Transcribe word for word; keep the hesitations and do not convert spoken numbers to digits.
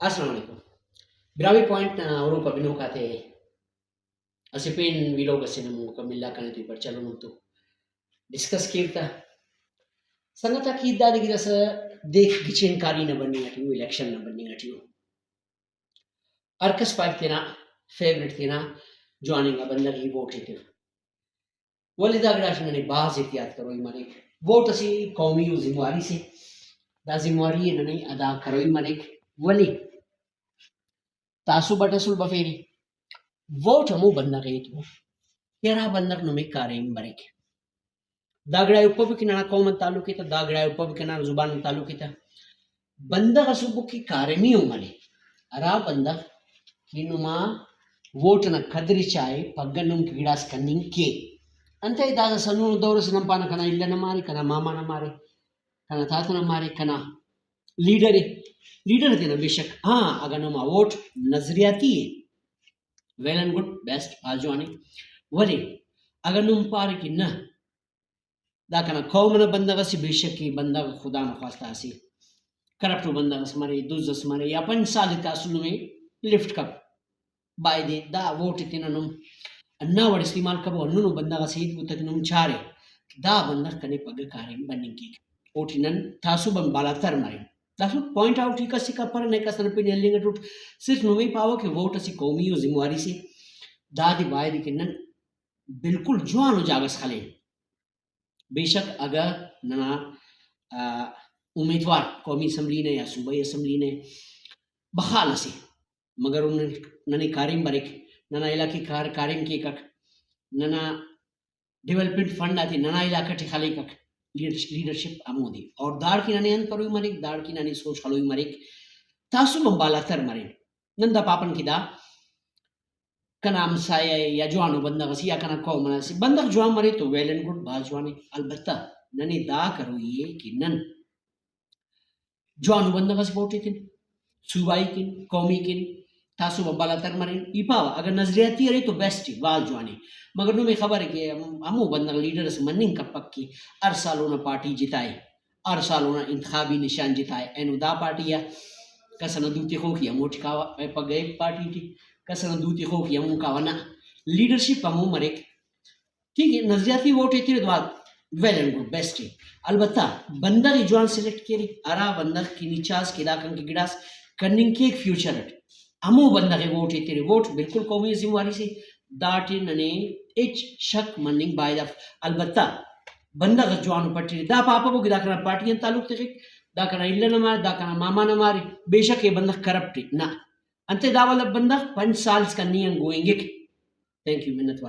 السلام علیکم۔ براہوئی پوائنٹ نا ہروک آ بنوک آتے اسہ پین ویلوگ اسے نا مکمل آ کنے تو ای پٹ چلو نم تو ڈسکس کیر تا۔ سنگت آک، ہیت دادے کہ داسہ دیکھ گچین کاری نا بننگ اٹی ءُ، الیکشن نا بننگ اٹی ءُ۔ ہر کس پائک تینا فیورٹ، تینا جوان انگا بندغ ءِ ووٹ ایتو۔ ولے دا گڑاٹی ننے بھاز احتیاط کروئی مریک۔ ووٹ اسہ قومی ءُ ذمہ واری سے، دا ذمہ واری ءِ ننے ادا کروئی مریک۔ ولے تعصب اٹ اسل بفیرے۔ ووٹ ہمو بندغ ءِ ایتو کہ ہرا بندغ نمے کاریم بریک۔ دا گڑا ءِ پبو کہ ننا قوم آن تعلق ءِ تہ، دا گڑا ءِ پبو کہ ننا زبان آن تعلق ءِ تہ۔ بندغ اسہ ابو کہ کارمی ءُ ملے، ہرا بندغ کہ نما ووٹ ئنا قدر ءِ چائے، پگہ نم کہ گڑاس کننگ کے۔ انتئے داسہ ہندنو دور ئسے نم پانہ کنا الہ نا مارے، کنا ماما نا مارے، کنا تاتہ نا مارے، کنا لیڈر ءِ، لیڈر ءِ تینا بے شک، ہاں، اگہ نما ووٹ نظریاتی ءِ، ویل اینڈ گڈ، بیسٹ، بھاز جوان ءِ۔ ولے اگہ نم پارے کہ نہ، دا کنا قوم ئنا بندغ ئسے، بے شک ای بندغ خدا نخواستہ اسہ کرپٹ ءُ بندغ ئس مرے، دز ئس مرے، یا پنچ سال ءِ تہ اسل نمے لفٹ کپ، بایدے دا ووٹ ءِ تینا نم ہندا وڑ استعمال کبو، ہندنو بندغ ئسے ہیت بوتک نم چارے دا بندغ کنے پگہ کاریم بننگ کیک۔ اوٹی نن تعصب آن بالاتر مرین۔ داسہ پوائنٹ آؤٹ ای کس ءِ کپرہ، نئے کس ئنا پن ہلنگ اٹ اٹ، صرف نمے پاوہ کہ ووٹ اسہ قومی ءُ ذمہ واری سے، دادے بایدے کہ نن بالکل جوانو جاگہ ئس خلین۔ بے شک اگہ ننا، آ، امیدوار قومی اسمبلی نا یا صوبائی اسمبلی نا بخال اسے، مگر او نن-، ننے کاریم بریک، ننا علاقہ کار-، کاریم کیکک، ننا ڈیولپمنٹ فنڈ آتے ننا علاقہ ٹی خلیکک، لیڈرش-، لیڈرشپ ہمودے۔ اور داڑکن ننے انت کروئی مریک، داڑکن ننے سوچ خلوئی مریک، تعصب آن بالاتر مرین۔ نن دا پاپن کہ دا کنا ہمسایہ ءِ یا جوانو بندغ ئسے یا کنا قوم ئنا اسہ بندغ جوان مرے تو ویل اینڈ گڈ، بھاز جوان ءِ۔ البتہ ننے دا کروئی ءِ کہ نن جوانو بندغ ئسے ووٹ ایتن، صوبائی کن، قومی کن تعصب آن بالاتر مرین۔ ای پاوہ اگہ نظریاتی ارے تو بیسٹ ءِ، بھاز جوان ءِ، مگر نمے خبر ءِ کہ ہم-، ہمو بندغ لیڈر ئسے مننگ کپک کہ ہر سال اونا پارٹی جتائے، ہر سال اونا انتخابی نشان جتائے۔ اینو دا پارٹی آ کس ئنا دو تخوک ءِ ہموٹی کاوہ، پگہ ءِ پارٹی ٹی کس ئنا دو تخوک ءِ ہمون کاوہ، نہ، لیڈرشپ ہمو مریک۔ ٹھیک ہے، نظریاتی ووٹ ایترے تو ویل اینڈ گڈ، بیسٹ ءِ۔ البتہ بندغ ءِ جوان سلیکٹ کیرے، ہرا بندغ کہ نی چاس کہ دا کن کہ گڑاس کننگ کیک فیوچر اٹ، ہمو بندغ ءِ ووٹ ایترے۔ ووٹ بالکل قومی ذمہ واری سے، داٹی ننے ہچ شک مننگ بایداف۔ البتہ بندغ اس جوانو پٹرے، دا پاپبو کہ دا کنا پارٹی آن تعلق تخک، دا کنا الہ نا مارے، دا کنا ماما نا مارے، بے شک اے بندغ کرپٹ ءِ۔ نہ، انتئے دا والا بندغ پنچ سال اس کننگ آن گوئنگک۔ تھینک یو، منت وار۔